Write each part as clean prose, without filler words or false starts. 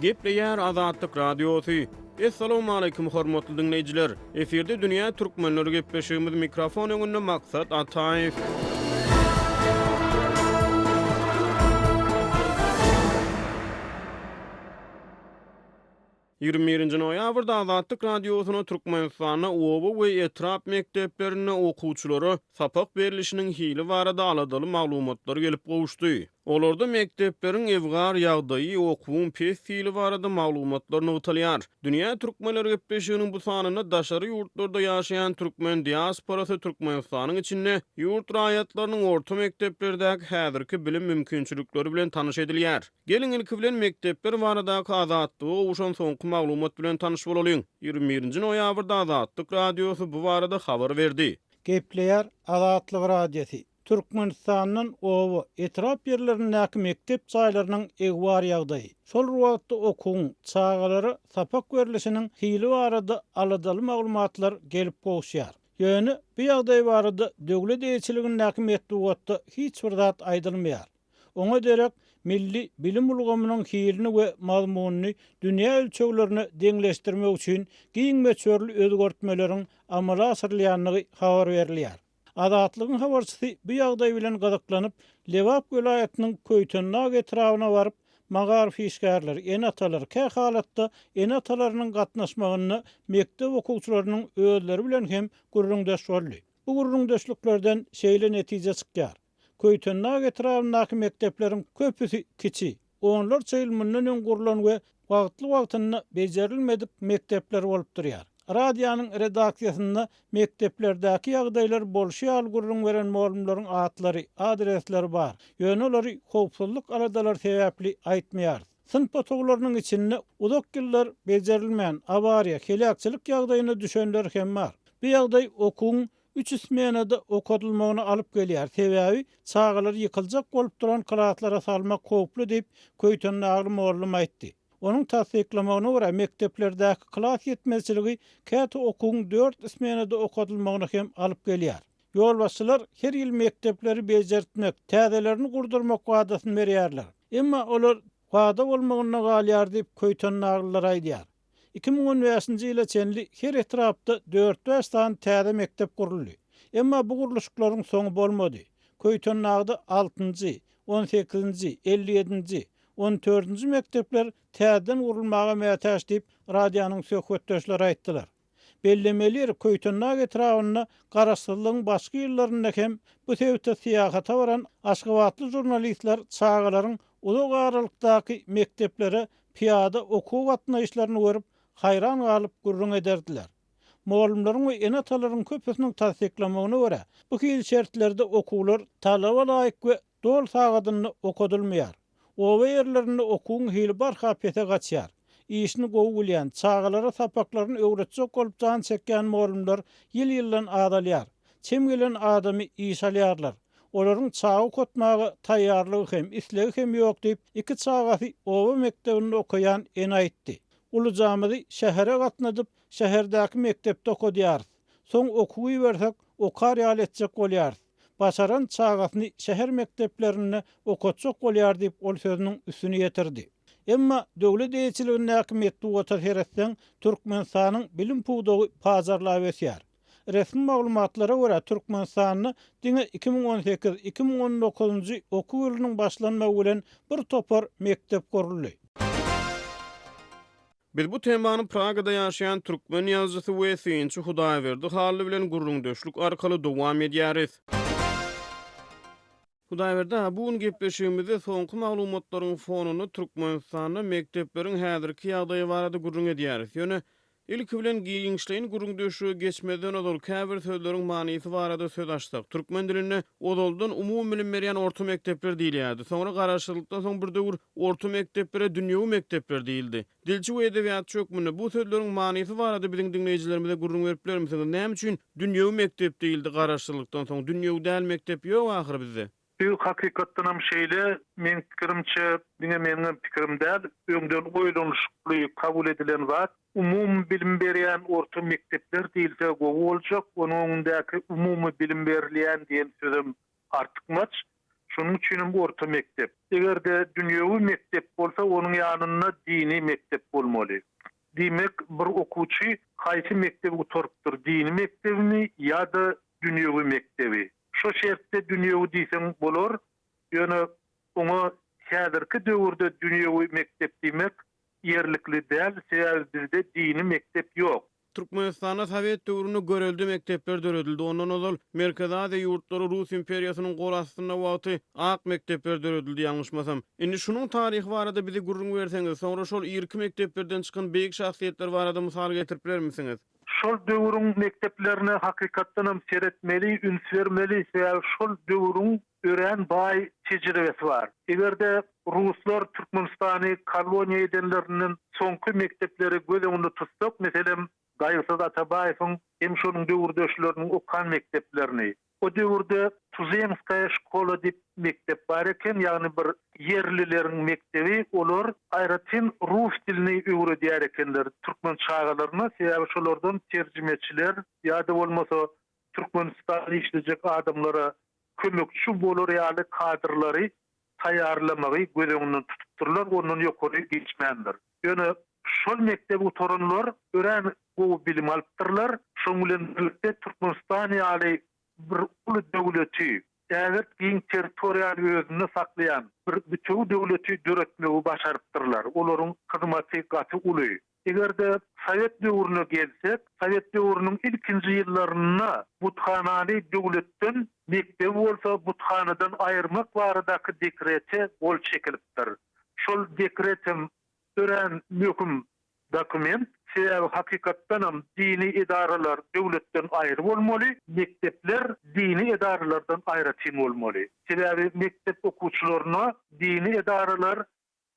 Gepleýär Azatlyk Radiosy. Essalawmaleýkim hormatly diňleýjiler! Efirde dünýä türkmenleri gepleşigimiz mikrofon öňünde Maksat Ataýew. 21-nji noýabrda Azatlyk Radiosyna Türkmenistanda oba we etrap mekdeplerinde okuwçylara sapak berlişiniň hili barada aladaly maglumatlar gelip gowuşdy. Olarda mekdepleriň ebgar ýagdaýy, okuwyň pes hili barada maglumatlar nygtalýar. Dünýä türkmenleri gepleşiginiň bu sanynda daşary ýurtlarda ýaşaýan türkmen diasporasy Türkmenistanyň içinde ýurt raýatlarynyň orta mekdeplerdäki häzirki bilim mümkinçilikleri bilen tanyş edilýär. Geliň, ilki bilen mekdepler baradaky Azatlyga gowşan soňky maglumat bilen tanyş bolalyň. 21-nji noýabrda Azatlyk Radiosy bu barada habar berdi. Gepleýär Azatlyk Radiosy, Türkmenistandan oba, etrap ýerlerindäki mekdep jaýlarynyň egbar ýagdaýy, şol bir wagtda okuwyň, çagalara sapak berlişiniň hili barada aladaly maglumatlar gelip gowuşýar. Ýöne bu ýagdaý barada döwlet eýeçiligindäki metbugatda hiç bir zat aýdylmaýar. Oňa derek milli bilim ulgamynyň hilini we mazmunyny dünýä ölçeglerine deňleşdirmek üçin giň möçberli özgertmeleriň amala aşyrylýandygy habar berilýär. Azatlygyň habarçysy bu ýagdaý bilen gyzyklanyp, Lebap welaýatynyň Köýtendag etrabyna baryp, magaryf işgärleri, ene-atalar, kä halatda ene-atalarynyň gatnaşmagynda mekdep okuwçylarynyň özleri bilen hem gürrüňdeş boldy. Bu gürrüňdeşliklerden şeýle netije çykýar. Köýtendag etrabyndaky mekdepleriň köpüsi kiçi, onlarça ýyl mundan öň gurlan we wagtly-wagtynda bejerilmedik mekdepler bolup durýar. Radionyň redaksiýasynda mekdeplerdäki ýagdaýlary bolşy ýaly gürrüň beren mugallymlaryň atlary, adresleri bar. Ýöne olary howpsuzlyk aladalary sebäpli aýtmaýarys. Synp otaglarynyň içinde uzak ýyllar bejerilmän, awariýa, heläkçilik ýagdaýyna düşenleri hem bar. Bu ýagdaý okuwyň üç smenada okadylmagyna alyp gelýär, sebäbi çagalary ýykyljak bolup duran klaslara salmak howply diýip, köýtendagly mugallym aýtdy. Onuň tassyklamagyna görä, mekdeplerdäki klas ýetmezçiligi käte okuwyň dört smenada okadylmagyna hem alyp gelýär. Ýolbaşçylar her ýyl mekdepleri bejertmek, täzelerini gurdurmak wadasyny berýärler. Emma olar wada bolmagynda galýar diýip, köýtendaglylar aýdýar. 2015-nji ýyla çenli her etrapda dört-bäş sany täze mekdep guruldy. Emma bu gurluşyklaryň soňy bolmady. Köýtendagda altynjy, on sekizinji, 57-nji, on dördünji mekdepler täzeden gurulmaga mätäç diýip, radionyň söhbetdeşleri aýtdylar. Bellemeli ýeri, Köýtendag etrabynda Garaşsyzlygyň başky ýyllarynda hem bu sebite syýahata baran aşgabatly žurnalistler çagalaryň uzak aralykdaky mekdeplere pyýada okuwa gatnaýyşlaryny görüp, haýran galyp gürrüň ederdiler. Mugallymlaryň we ene-atalaryň köpüsiniň tassyklamagyna görä, bu hili şertlerde okuwlar talaba laýyk we doly sagadynda okadylmaýar. Oba ýerlerinde okuwyň hili barha pese gaçýar. Işini gowy bilýän, çagalara sapaklaryny öwretjek bolup jan çekýän mugallymlar ýyl-ýyldan azalýar. Çem gelen adamy işe alýarlar. Olaryň çaga okatmaga taýýarlygy hem, islegi hem ýok diýip, iki çagasy oba mekdebinde okaýan ene aýtdy. Ulujamyzy şähere gatnadyp, şäherdäki mekdepde okadýarys. Soň okuwa ibersek, okar ýaly etjek bolýarys. Başaran çagasyny şäher mekdeplerinde okatjak bolýar diýip, ol sözüniň üstüni ýetirdi. Emma döwlet eýeçiligindäki metbugata seretseň, Türkmenistanyň bilim pudagy pajarlap ösýär. Resmi maglumatlara görä, Türkmenistanda diňe 2018, 2019-njy okuw ýylynyň başlanmagy bilen bir topar mekdep guruldy. Biz bu temany Pragada ýaşaýan türkmen ýazyjysy we synçy Hudaýberdi Hally bilen gürrüňdeşlik arkaly dowam edýäris. Hudaýberdi aga, bu gün gepleşigimizde soňky maglumatlaryň fonunda Türkmenistanda mekdepleriň häzirki ýagdaýy barada gürrüň edýäris. Ýöne, ilki bilen giňişleýin gürrüňdeşlige geçmezden ozal käbir sözleriň manysy barada söz açsak. Türkmen dilinde ozaldan umumybilim berýän orta mekdepler diýilýärdi. Soňra garaşsyzlykdan soň bir döwür orta mekdeplere dünýewi mekdepler diýildi. Dilçi we edebiýatçy hökmünde bu sözleriň manysy barada biziň diňleýjilerimize gürrüň berip bilermisiňiz? Näme üçin dünýewi mekdep diýildi garaşsyzlykdan soň? Dünýewi däl mekdep ýok ahyry bizde. Bu hakykatdanam şeýle, meň pikirimçe, diňe meniňem pikirim däl, öňden oýlanyşykly kabul edilen zat, umumy bilim berýän orta mekdepler diýilse gowy boljak, onuň öňündäki umumy bilim berilýän diýen sözem artykmaç. Şonuň üçinem orta mekdep. Eger-de dünýewi mekdep bolsa, onuň ýanynda dini mekdep bolmaly. Diýmek, bir okuwçy haýsy mekdebi gutarypdyr, dini mekdebimi ýa-da dünýewi mekdebi? Şo şertde dünýewi diýseň bolar, ýöne oňa häzirki döwürde dünýewi mekdep diýmek ýerlikli däl, sebäbi bizde dini mekdep ýok. Türkmenistanda sowet döwründe görelde mekdepler döredildi. Ondan ozal Merkezi Aziýa ýurtlary Rus imperiýasynyň gol astynda wagty ak mekdepler döredildi ýalňyşmasam. Indi şunuň taryhy barada bize gürrüň berseňiz, soňra şol irki mekdeplerden çykan beýik şahsyýetler barada mysal getirip bilermisiňiz? Şol döwrüň mekdeplerine hakykatdanam seretmeli, üns bermeli, sebäbi şol döwrüň örän baý tejribesi bar. Eger-de ruslar Türkmenistany koloniýa edenlerinden soňky mekdepleri göz öňünde tutsak, meselem, Gaýgysyz Atabaýewiň hem şonuň döwürdeşleriniň okan mekdeplerini, o döwürde Tuzemskaýa şkola diýip mekdep bar eken, ýagny bir ýerlileriň mekdebi, olar aýratyn rus dilini öwredýär ekenler türkmen çagalaryna, sebäbi şolardan terjimeçiler ýa-da bolmasa Türkmenistanda işlejek adamlara kömekçi bolar ýaly kadrlary taýýarlamagy göz öňünde tutupdyrlar, ondan ýokary geçmändir. Ýöne şol mekdebi gutaranlar örän gowy bilim alypdyrlar. Şonuň bilen birlikde Türkmenistan ýaly bir uly döwleti, ägirt giň territoriýany özünde saklaýan bir bütewi döwleti döretmegi başarypdyrlar. Olaryň hyzmaty gaty uly. Eger-de sowet döwrüne gelsek, sowet döwrüniň ilkinji ýyllarynda buthanany döwletden, mekdebi bolsa buthanadan aýyrmak baradaky dekrete gol çekilipdir. Şol dekret hem örän möhüm dokument, sebäbi hakykatdanam dini edaralar döwletden aýry bolmaly, mekdepler dini edaralardan aýratyn bolmaly. Sebäbi mekdep okuwçylaryna dini edaralar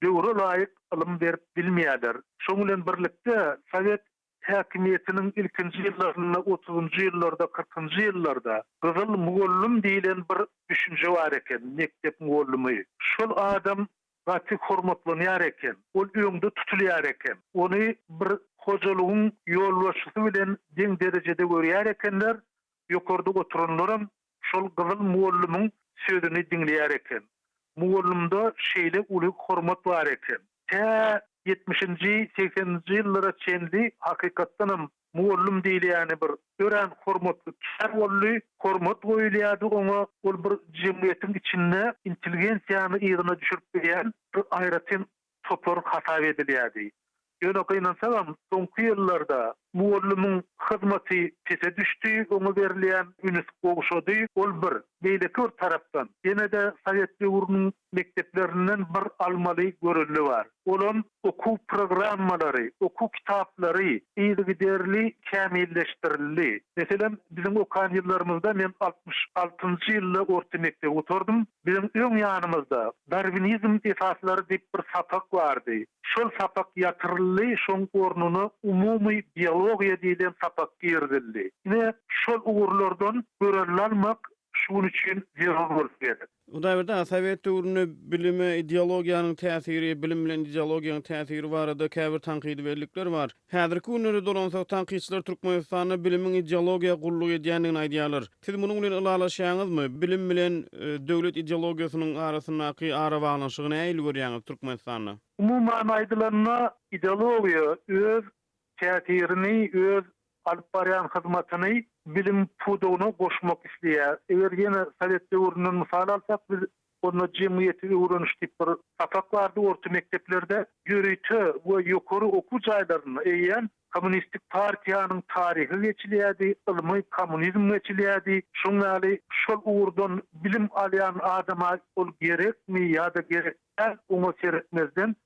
döwre laýyk ylym berip bilmeýärler. Şoň bilen birlikde, sowet häkimiýetiniň ilkinji ýyllarynda, otuzynjy ýyllarda, kyrkynjy ýyllarda gyzyl mugallym diýlen bir düşünje bar eken, mekdep mugallymy. Şol adam gaty hormatlanýar eken, ol öňde tutulýar eken. Ony bir hojalygyň ýolbaşçysy bilen deň derejede görýär ekenler, ýokarda oturanlaram şol gyzyl mugallymyň sözüni diňleýär eken. Mugallymda şeýle uly hormat bar eken. Tä ýetmişinji, segseninji ýyllara çenli hakykatdanam mugallym diýilýäni bir örän hormatly kär boldy, hormat goýulýardy oňa, ol bir jemgyýetiň içinde intelligensiýany yzyna düşürip bilýän bir aýratyn topar hasap edilýärdi. Ýöne gynansagam, soňky ýyllarda mugallymyň hyzmaty pese düşdi, oňa berilýän üns gowşady. Ol bir. Beýleki bir tarapdan, ýene-de sowet döwrüniň mekdeplerinden bir almaly görelde bar. Olam okuw programmalary, okuw kitaplary yzygiderli kämilleşdirildi. Meselem, biziň okan ýyllarymyzda men 66-njy ýylda orta mekdebi gutardym. Biziň öň ýanymyzda Darwinizm esaslary diýip bir sapak bardy. Şol sapak ýatyryldy, şoň ornuna umumy biologiýa diýlen sapak girizildi. Ine, şol ugurlardan görelde almak şu gün üçin zerur bolup gerek. Hudaýberdi aga, sowet döwründe bilime ideologiýanyň täsiri, bilim bilen ideologiýanyň täsiri barada käbir tankydy bellikler bar. Häzirki günlere dolansak, tankytçylar Türkmenistanda bilimiň ideologiýa gulluk edýändigini aýdýarlar. Siz munuň bilen ylalaşýaňyzmy? Bilim bilen döwlet ideologiýasynyň arasyndaky arabaglanyşygy nähili görýäňiz Türkmenistanda? Umuman aýdylanda, ideologiýa öz täsirini, öz alyp barýan hyzmatyny bilim pudagyna goşmak isleýär. Eger ýene sowet döwründen mysal alsak, biz Onda jemgyýeti öwreniş diýip bir sapak bardy orta mekdeplerde. Ýörite we ýokary okuw jaýlarynda eýýäm kommunistik partiýanyň taryhy geçilýärdi, ylmy kommunizm geçilýärdi. Şoň ýaly şol ugurdan bilim alýan adama ol gerekmi ýa-da gerek däl oňa seretmezden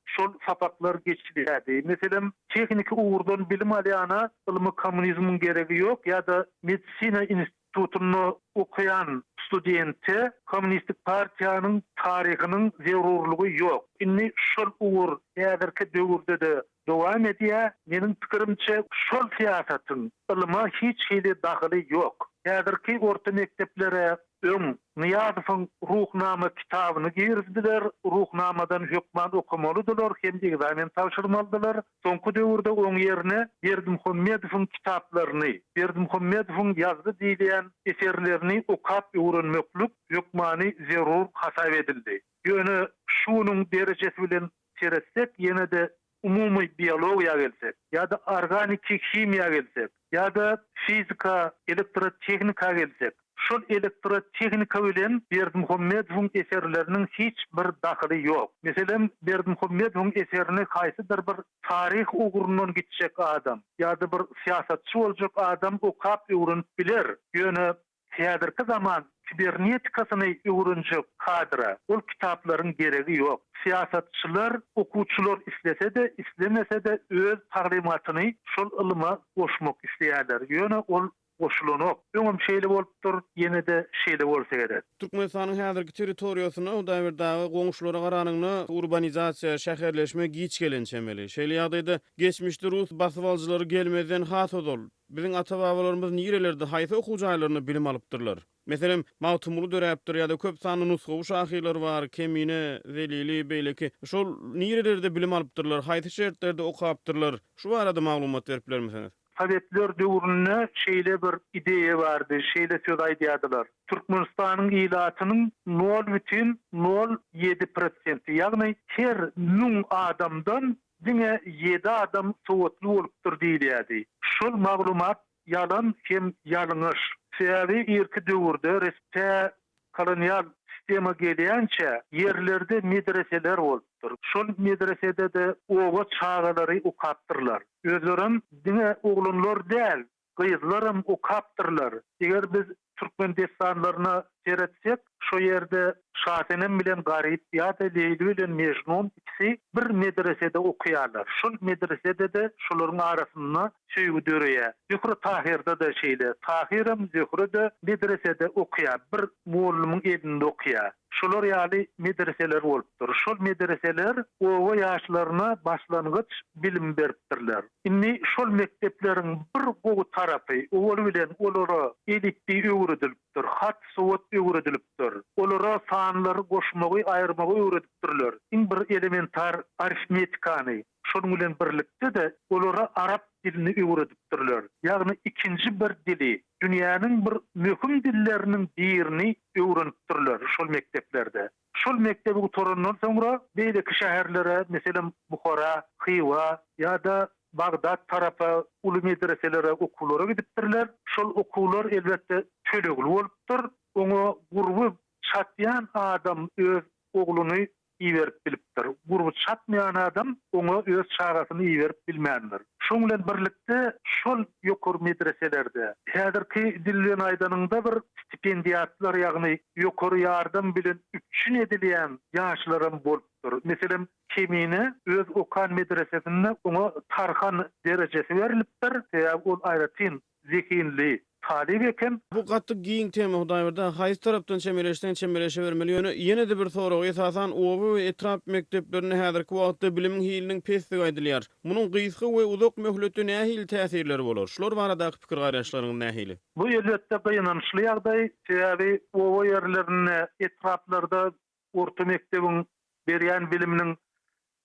şol sapaklar geçilýärdi. Meselem, tehniki ugurdan bilim alýana ylmy kommunizmiň geregi ýok ýa-da medisina institutynda okaýan studente kommunistik partiýanyň taryhynyň zerurlygy ýok. Indi şol ugur häzirki döwürde-de dowam edýär. Meniň pikirimçe, şol syýasatyň ylyma hiç hili dahyly ýok. Häzirki orta mekdeplere. Öň Nyýazowyň Ruhnama kitabyny girizdiler, Ruhnamadan hökman okamalydylar hem ekzamen tabşyrmalydylar. Soňky döwürde oň ýerine Berdimuhamedowyň kitaplaryny, Berdimuhamedowyň ýazdy diýilýän eserlerini okap öwrenmeklik hökmany zerur hasap edildi. Ýöne şu günüň derejesi bilen seretsek ýene-de umumy biologiýa gelsek, ýa-da organiki himiýa gelsek, ýa-da fizika, elektrotehnika gelsek, şol elektrotehnika bilen Berdimuhamedowyň eserleriniň hiç bir dahyly ýok. Meselem, Berdimuhamedowyň eserini haýsydyr bir taryh ugrundan gitjek adam, ýa-da bir syýasatçy boljak adam okap öwrenip biler, ýöne Häzirki zaman kibernetikasyny öwrenjek kadra ol kitaplaryň geregi ýok. Syýasatçylar, okuwçylar islese-de, islemese-de öz taglymatyny şol ylyma goşmak isleýärler. Ýöne ol goşulanok. Öňem şeýle bolupdyr, ýene-de şeýle bolsa gerek. Türkmenistanyň häzirki territoriýasynda Hudaýberdi aga goňşulara garanyňda urbanizasiýa, şäherleşme giç gelen çemeli. Şeýle ýagdaýda geçmişde rus basybalyjylary gelmezden has ozal, Biziň ata-babalarymyz nirelerde, haýsy okuw jaýlarynda bilim alypdyrlar? Meselem, Magtymguly döräpdir ýa-da köp sanly nusgawy şahyrlar bar, Kemine, Zelili, beýleki. Şol nirelerde bilim alypdyrlar, haýsy şertlerde okapdyrlar? Şu barada maglumat berip bilermisiňiz? Sowetler döwründe şeýle bir ideýa bardy, şeýle söz aýdýardylar, Türkmenistanyň ilatynyň nol bütin nol ýedi prosenti, ýagny her müň adamdan Diňe ýedi adam sowatly bolupdyr diýilýärdi. Şol maglumat ýalan hem ýalňyş. Sebäbi irki döwürde resp tä kolonial sistema gelýänçä ýerlerde medreseler bolupdyr. Şol medresede-de oba çagalary okapdyrlar. Özlerem diňe oglanlar däl, Gyzlaram okapdyrlar. Eger biz türkmen dessanlaryna seretsek, şo ýerde Şasenem bilen Garyp ýa-da Leýli bilen Mejnun ikisi bir medresede okaýarlar. Şol medresede-de şolaryň arasynda söýgi döreýär. Zöhre-Tahyrda-da şeýle. Tahyram, Zöhre-de medresede okaýar, bir mollumyň elinde okaýar. Şolar ýaly medreseler bolupdyr. Şol medreseler oba ýaşlaryna başlangyç bilim beripdirler. Indi şol mekdepleriň bir gowy tarapy, owaly bilen olara elipbiý öwredilipdir, hat-sowat öwredilipdir. Olara sanlary goşmagy, aýyrmagy öwredipdirler. Iň bir elementar arifmetikany, şonuň bilen birlikde-de olara arap dilini öwredipdirler. Ýagny ikinji bir dili, dünýäniň bir möhüm dilleriniň birini öwrenipdirler şol mekdeplerde. Şol mekdebi gutarandan soňra beýleki şäherlere, meselem, Buhara, Hywa ýa-da Bagdat tarapa uly medreselere okuwlara gidipdirler. Şol okuwlar, elbetde, tölegli bolupdyr. Oňa gurby çatýan adam öz ogluny iberip bilipdir. Gurby çatmaýan adam oňa öz çagasyny iberip bilmändir. Şoň bilen birlikde şol ýokary medreselerde, häzirki dil bilen aýdanyňda bir stipendiatlar, ýagny ýokary ýardam bilen üpjün edilýän ýaşlaram bolupdyr. Meselem, Kemine öz okan medresesinde oňa tarhan derejesi berlipdir, sebäbi ol aýratyn zehinli talyp eken. Bu gaty giň tema Hudaýberdi aga, haýsy tarapdan çemeleşseň çemeleşebermeli, ýöne ýene-de bir sorag, esasan oba we etrap mekdeplerinde häzirki wagtda bilimiň hiliniň pesdigi aýdylýar. Munuň gysga we uzak möhletde nähili täsirleri bolar? Şular baradaky pikir-garaýyşlaryňyz nähili? Bu elbetde gynançly ýagdaý, sebäbi oba ýerlerinde, etraplarda orta mekdebiň berýän biliminiň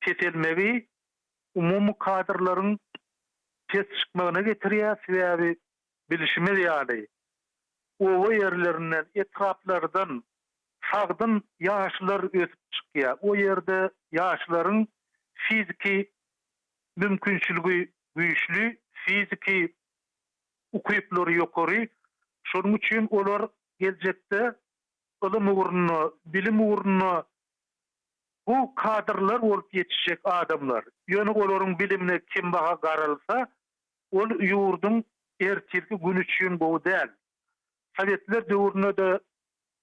peselmegi umumy kadrlaryň pes çykmagyna getirýär, sebäbi bilşimiz ýaly, oba ýerlerinden, etraplardan sagdyn ýaşlar ösüp çykýar. O ýerde ýaşlaryň fiziki mümkinçiligi güýçli, fiziki ukyplary ýokary. Şonuň üçin olar geljekde ylym ugrunda, bilim ugrunda Bu kadrlar bolup ýetişjek adamlar. Ýöne olaryň bilimine kembaha garalsa, ol ýurduň ertirki güni üçin gowy däl. Sowetler döwründe-de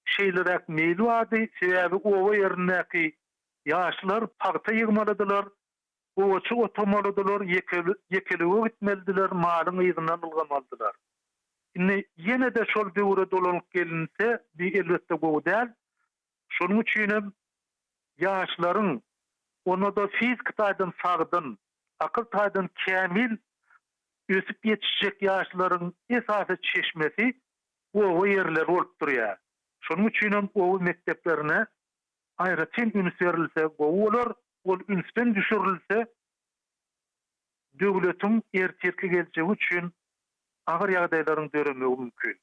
şeýleräk meýil bardy, sebäbi oba ýerindäki ýaşlar pagta ýygmalydylar, gowaça otamalydylar, ýekelige gitmelidiler, malyň yzyndan ylgamalydylar. Indi ýene-de şol döwre dolanyp gelinse, bi elbetde gowy däl. Şonuň üçinem ýaşlaryň, onda-da fiziki taýdan sagdyn, akyl taýdan kämil ösüp ýetişjek ýaşlaryň esasy çeşmesi oba ýerleri bolup durýar. Şonuň üçinem oba mekdeplerine aýratyn üns berilse gowy bolar. Ol ünsden düşürilse, döwletiň ertirki geljegi üçin agyr ýagdaýlaryň döremegi mümkin.